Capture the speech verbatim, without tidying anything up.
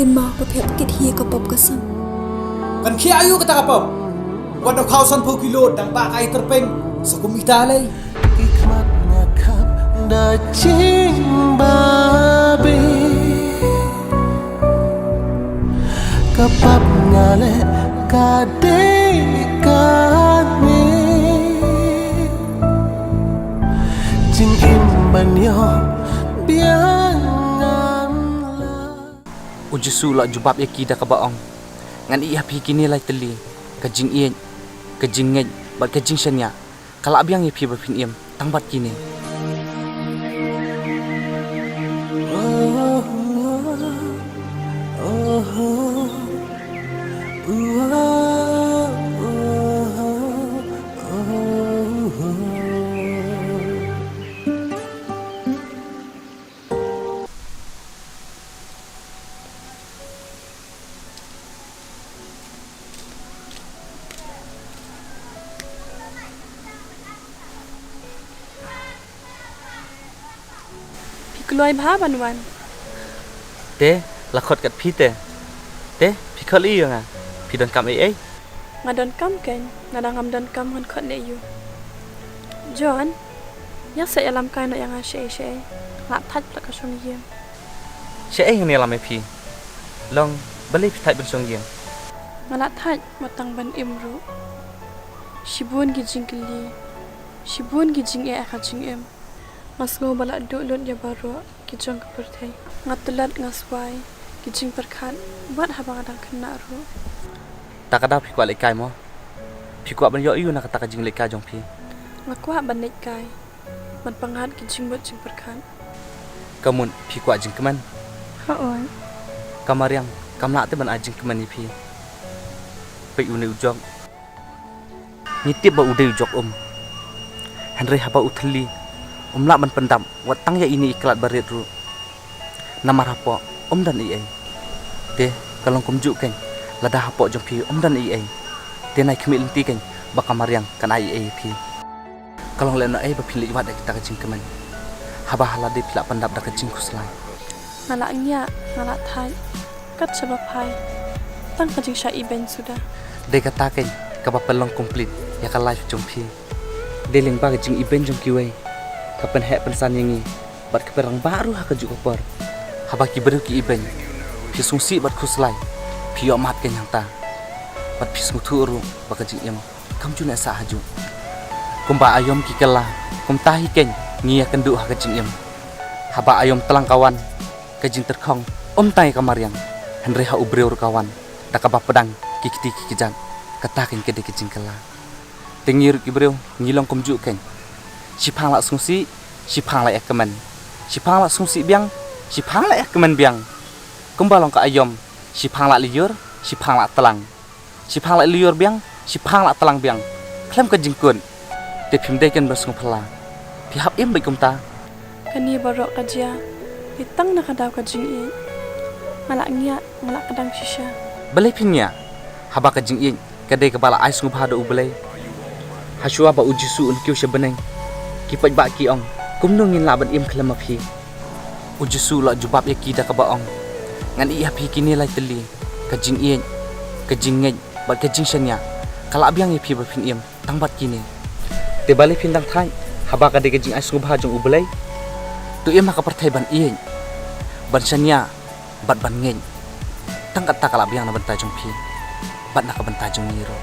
Tin ma ba phi hap kit hi ka pop ka sam. Kan khia aïu kata ka pop? Wat da khaw san phew kilo dang ba kai tyrpeng sa kum ita lei. Ki khmat nga khap da jing babe. Ka pap nga leh ka dei kane. Jingim ban ïoh biang ngan la. U Jisu u la jubab ïa ki da kaba ong, ngan ïeh ha phi kine lai tylli, ka jingïeit, ka jingngeit bad ka jingshaniah. Ka lah biang ïa phi ba phin im tang bad kine. Phi kloi bha ban wan. Te, la khot kat phi te. Te, phi khot ïa nga. Phi donkam ei ei? Nga donkam kein, nga dang ngam donkam ngan khot ne ïa u. John, ïa sa ïalam kai noh ïa nga shaei shaei. Lah thait pla ka shong ïa. Shaei ngan ïalam ïa phi? Long balei phi thait ban shong ïa? Nga lah thait wat tang ban im ruh. Shibun ki jingkylli, shibun ki jingeh ha ka jingim. Nga sngew ba lah duh lut ïa baroh ki jong ka pyrthei. Nga tlot nga swai ki jingpyrkhat wat haba nga dang khynnah ruh. Ta ka daw phi kwah leit kai mo? Phi kwah ban ïoh ïa u na kata ka jingleit kai jong phi? Nga kwah ban leit kai, ban pyngngad ki jingmut jingpyrkhat. Ka mut phi kwah jingkmen? Hooid. Ka mariang kam lah te ban ai jingkmen ïa phi. Peit une u jok. Ngi tip ba u dei u jok um. Hynrei haba u thylli um lah ban pyndap wat tang ïa ine i klat barit ruh. Namar hapoh um don ei ei. Te ka long kumjuh kein, lada hapoh jong phi um don ei ei, te nai khmih lynti kein ba ka mariang kan ai ei ei ïa phi. Ka long lehnohei ba phin leit wad da kita ka jingkmen, haba ha lade phi lah pyndap da ka jingkhuslai. Nga lah ngiah, nga lah thait. Kat shaba phai, tang ka jingshah ibeiñ suda. Dei kata kein kaba pynlong complete ïa ka life jong phi. Dei lyngba ka jingibeiñ jong kiwei ka pynheh pynsan ïa ngi bad ka pynrangbah ruh ha kajuh ka por. Haba ki briew ki ibeiñ, phi sngewsih bad khuslai, phi ïoh mad kein hangta bad phi sngewthuh ruh ba ka jingim kam ju neh sah hajuh. Kumba aïom ki kylla, kumta hi kein ngi ïakynduh ha ka jingim. Haba aïom tlang ka wan, ka jingtyrkhong um tang ïa ka mariang, hynrei ha u briew ruh ka wan da kaba pdang ki kti ki kjat. Kata kein ka dei ka jingkylla. Te ngi ruh ki briew ngi long kumjuh kein. Shiphang lah sngewsih, shiphang lah ïakmen. Shiphang lah sngewsih biang, shiphang lah ïakmen biang. Kumba long ka aïom, shiphang lah lyiur, shiphang lah tlang. Shiphang lah lyiur biang, shiphang lah tlang biang khlem ka jingkut. Te phim dei kein ban sngewphylla. Phi hap im beit kumta. Kane baroh ka jia dei tang na ka daw ka jingïeit. Nga lah ngiah, nga lah kdang shisha. Balei phin ngiah? Haba ka jingïeit ka dei kaba la ai sngewbha da U Blei. Hashwa ba U Jisu un kiew sha bneng, ki paidbah ki ong, kumno ngin lah ban im khlem ma phi? U Jisu u la jubab ïa ki da kaba ong, ngan ïeh ha phi kine lai tylli, ka jingïeit, ka jingngeit bad ka jingshaniah. Ka lah biang ïa phi ba phin im tang bad kine. Te balei phin dang thait haba ka dei ka jingai sngewbha jong U Blei? To im ha ka pyrthei ban ïeit, ban shaniah bad ban ngeit. Tang kata ka lah biang na bynta jong phi bad na ka bynta jong ngi ruh.